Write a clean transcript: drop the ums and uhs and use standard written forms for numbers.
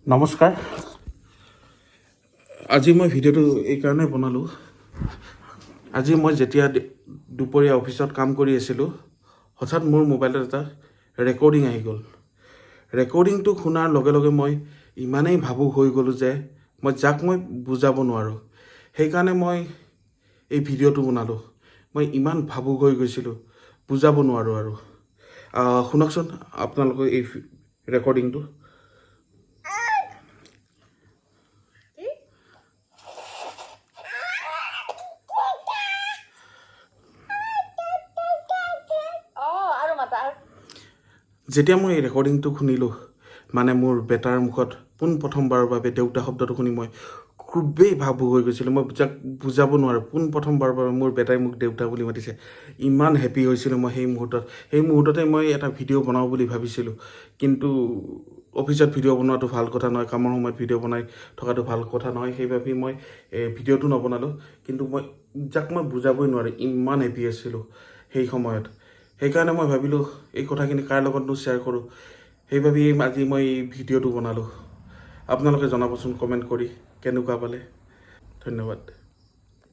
নমস্কাৰ। আজি মই ভিডিঅ'টো এইকাৰণে বনালোঁ, আজি মই যেতিয়া দুপৰীয়া অফিচত কাম কৰি আছিলোঁ, হঠাৎ মোৰ মোবাইলত এটা ৰেকৰ্ডিং আহি গ'ল। ৰেকৰ্ডিংটো শুনাৰ লগে লগে মই ইমানেই ভাবুক হৈ গ'লোঁ যে মই যাক মই বুজাব নোৱাৰোঁ। সেইকাৰণে মই এই ভিডিঅ'টো বনালোঁ। মই ইমান ভাবুক হৈ গৈছিলোঁ, বুজাব নোৱাৰোঁ। আৰু শুনকচোন আপোনালোকে এই ৰেকৰ্ডিংটো। আৰু মাতা আৰু। যেতিয়া মই এই ৰেকৰ্ডিংটো শুনিলোঁ, মানে মোৰ বেটাৰ মুখত পোনপ্ৰথমবাৰৰ বাবে দেউতা শব্দটো শুনি মই খুবেই ভাবুক হৈ গৈছিলোঁ। মই যাক বুজাব নোৱাৰোঁ। পোনপ্ৰথমবাৰৰ বাবে মোৰ বেটাই মোক দেউতা বুলি মাতিছে। ইমান হেপী হৈছিলোঁ মই সেই মুহূৰ্তত। সেই মুহূৰ্ততে মই এটা ভিডিঅ' বনাওঁ বুলি ভাবিছিলোঁ, কিন্তু অফিচত ভিডিঅ' বনোৱাটো ভাল কথা নহয়, কামৰ সময়ত ভিডিঅ' বনাই থকাটো ভাল কথা নহয়। সেইবাবে মই এই ভিডিঅ'টো নবনালোঁ। কিন্তু মই যাক মই বুজাবই নোৱাৰোঁ, ইমান হেপী আছিলোঁ সেই সময়ত। সেইকাৰণে মই ভাবিলোঁ, এই কথাখিনি কাৰ লগতনো শ্বেয়াৰ কৰোঁ। সেইবাবেই আজি মই এই ভিডিঅ'টো বনালোঁ। আপোনালোকে জনাবচোন কমেণ্ট কৰি কেনেকুৱা পালে। ধন্যবাদ।